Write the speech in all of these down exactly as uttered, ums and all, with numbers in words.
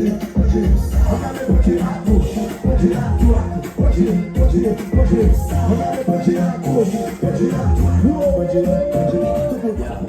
Ann ale Bondye agoch, Bondye adwat, Bondye, Bondye, Bondye. Ann ale Bondye agoch, Bondye adwat. Bondye, Bondye, tout moun.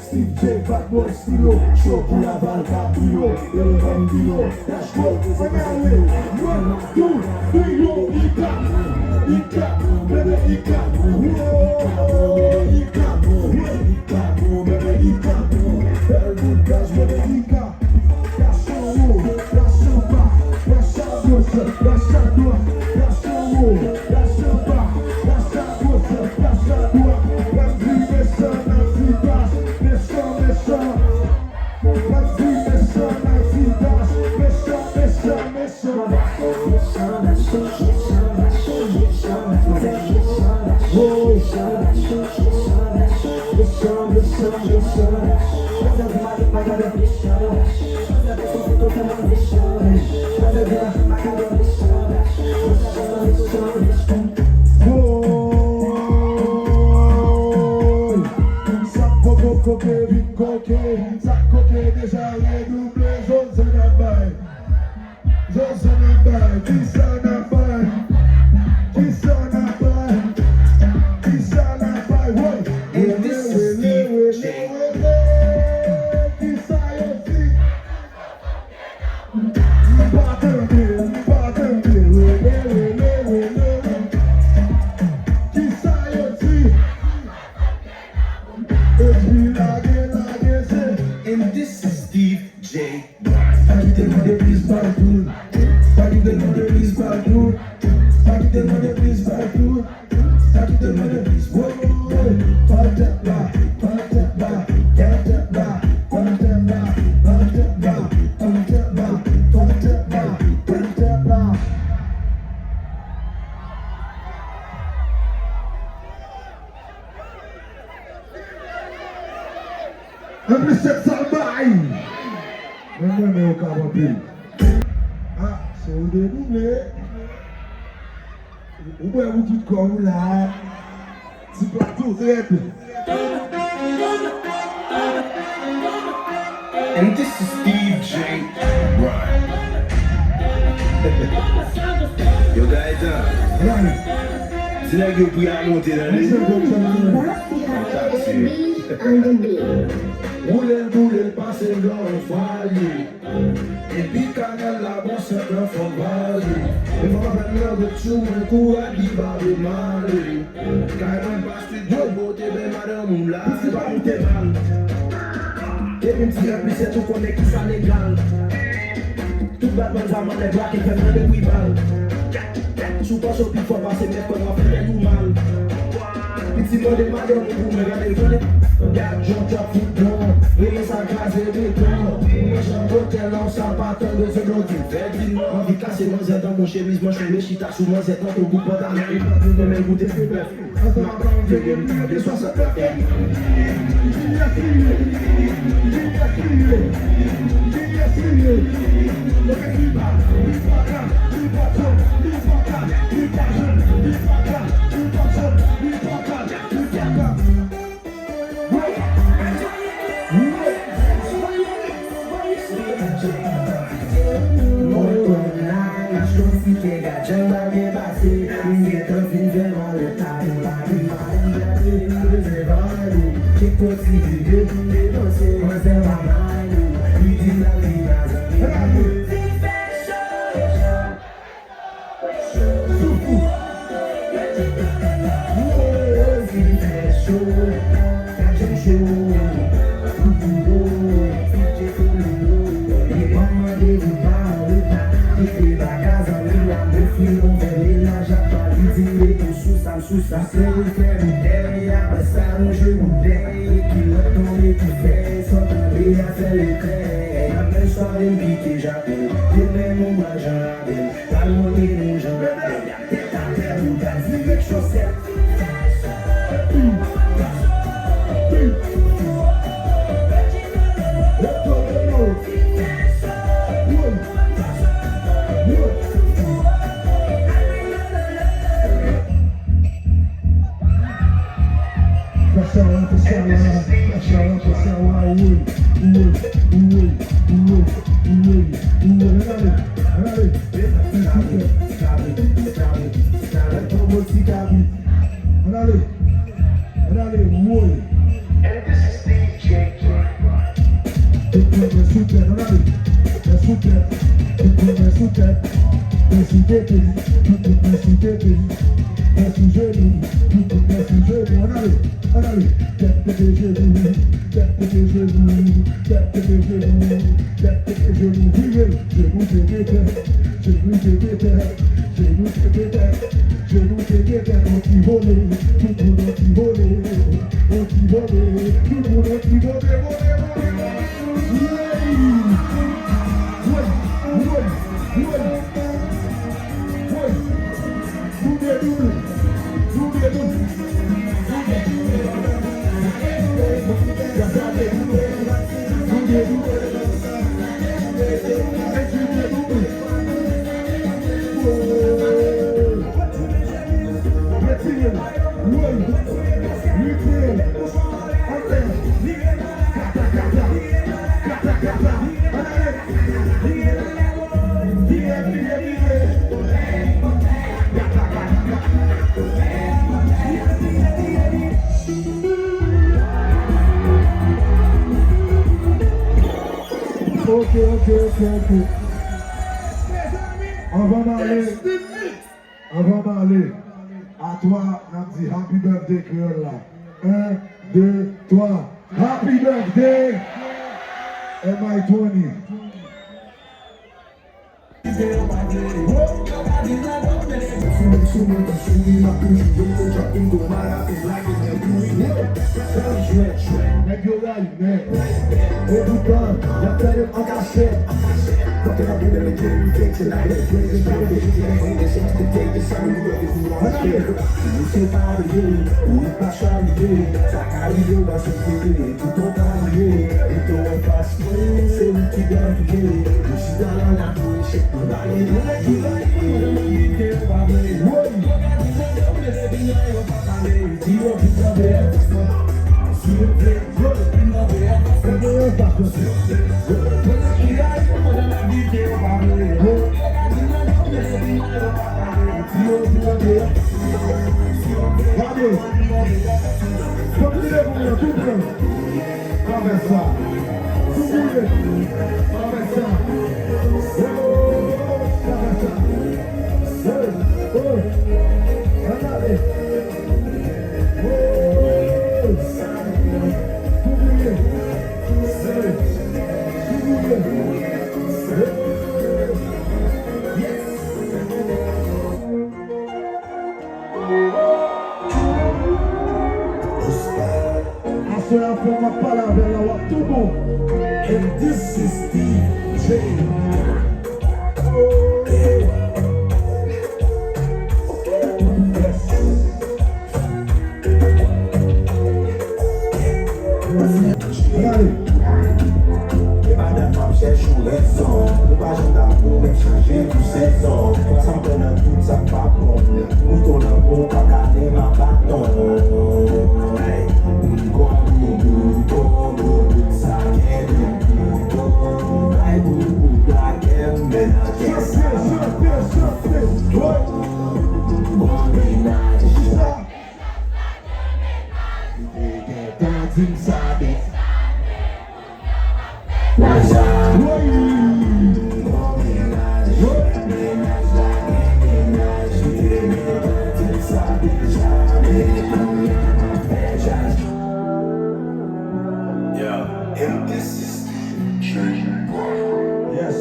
Steve J, Bad Boy, Stilo, cho pou laval, kabrio, e le bambino. Let's go, ann ale. One, two, three, yo, Ika, Ika, bebe Ika. Whoa, Ika, Ika, bebe Ika. Bèl bout gaz, bebe Ika. Gaz anwo, gaz anba, gaz agoch, gaz adwat, gaz anwo, gaz anba, gaz agoch, gaz adwat. N ap di mechan, n ap di baz, mechan, mechan. N ap di mechan, n ap di baz, mechan, mechan, mechan. Woy! Sa poko koke vin koke, sa koke deja redouble, zòt zè n ap bay. Zòt zè n ap bay, kisa n ap bay? Kisa n ap bay? Kisa n ap bay? Woy! Wele, wele, wele, wele. Kisa yo di? M pa tande, m pa tande. Wele, wele, wele, wele. Kisa yo di? Epi lage, lage, se. And this is Steve J. Pa kite mande plis bal pou l. Pa kite mande plis bal pou l. Pa kite mande plis bal pou l. Pa kite mande plis. Woy, woy, woy. Pran tèt la, pran tèt la, pran tèt la, pran tèt la, pran tèt la, pran tèt la, pran tèt la, pran tèt la. Anplis tèt sa l bay. Mwen, mwen, mwen, yo ka anpil. Ah, se ou de nou vle. Ou bwè pou tout kò w la. Ti plato rèd. And this is Steve J. Brian. Yo, Gaetan. Brian. Di nèg yo pri a monte nan li. Monte nan li. Woule l, boule l, pase l nan yon fwaye. Epi kanal la bon sèt lan fò l vale. E fò m aprann nan retour mwen kou abi babe male. Kay mwen pa studio pote ben madanm ou la. Pouki pa moute bal? Depi m ti anplis sèt ou konnen kisa legal. Tout batman sa mwen nèg la ki fè m tande bri bal. Si w panse w pi fò pase m, mèt kò w ap fè tèt ou mal. Piti mande madanm ou pou mwen, gade l konnen. Gad jan w t ap fout non. Rele sa kraze beton. Mwen jan otèl la w sa pa tann bezwen blonde. Fè di non. Anvi kase manzè nan bon chemiz manch oule chita sou manzè tankou bout pantalon. Li pa vle men l goute se bèf. Ansanm ak Blanc Jeremy, de swasantnèf. Kiyès li ye? Kiyès li ye? Kiyès li ye? Mwen di pa, li pa ka, li pa ka, li pa ka, li pa ka, li pa ka, li pa ka, li pa ka. Mwen konn la, mache yon ti kè gad jan bagay pase. M gentan fin fè malèt la pou la vin pa vin gade. M bezwen pale, chèk pwodui vide pou m depanse. Manzè pa mal, li di l ap vin a zanmi. Soufou. Woy, woy, woy. Sou sa, sou sa, se ou fè nou dèyè, apre sa nou jwe nou dèyè, kilòt tonbe pou fè, sa tande a fè leklè, nan menm sware m kite jaden, demen nou ba jan laden, pral montre nou jan laden, tèt atè pou ta dirèk chosèt. Kasawa, kasawa, kasawa, kasawa, woy, woy, woy, woy, woy. Ann ale, ann ale. Ann ale, ann ale, woy. Tout moun men sou tèt, ann ale. Men sou tèt. Tout moun men sou tèt. Men sou tete. Tout moun men sou tete. Men sou jenou. Tout moun men sou jenou. Ann ale, ann ale. Tèt, tete, jenou. Tèt, tete, jenou. Tèt, tete, jenou. Tèt, tete, jenou. Vire. Jenou, tete, tèt. Jenou, tete, tèt. Jenou, tete, tèt. Jenou, tete, tèt. On ti vole. Tout moun on ti vole. On ti vole. Tout moun on ti vole. Vole, vole, vole. Woy! Woy! Woy! Woy! Double, double. Double, double. Double, double. Double, double. Woy! Retire l. Woy! Retire l. Atè. Kata, kata. Kata, kata. Ann ale. Vire, vire, vire. Kata, kata. Ok, ok, ok, ok. Anvan m ale, anvan m ale, a twa, n ap di Happy Birthday Kreyòl la. En, de, twa. Happy Birthday, M I twenty. Nèg yo ray, men. E poutan, y ap fè yo an kachèt. Ann ale. Gade. Fòk li leve nan tou pran. Pa fè sa. Tou boule. Pa fè sa. Oh, pa fè sa. Oh, oh. Ann ale. Oh. Tou boule. Hey. Tou boule. Hey. Yes. Aswè a fò m ap pale avè l la, w ap tou bon. And this is D J. Yes. Ann ale. E madanm m ap chèche yon rezon. Nou pa janm dakò, men chanje tou sezon. Sa m pran nan tout sa k pa bon. Mouton nan bon, pa ka menm a baton. Hey, konbite, konbite, sa gen de mouton. Bay pou, pou black and men. Chante, chante, chante. Woy. Bon mennaj. Kisa? Li te gentan di m sa de. Yeah, and this is Yes.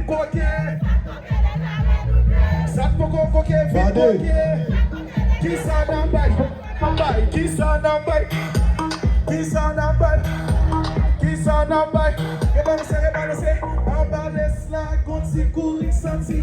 Koke. Sa t poko koke, vin koke. Kisa n ap bay? N ap bay. Kisa n ap bay? Kisa n ap bay? Kisa n ap bay? Rebalanse, rebalanse. Anba lès la, gon ti kouri, santi.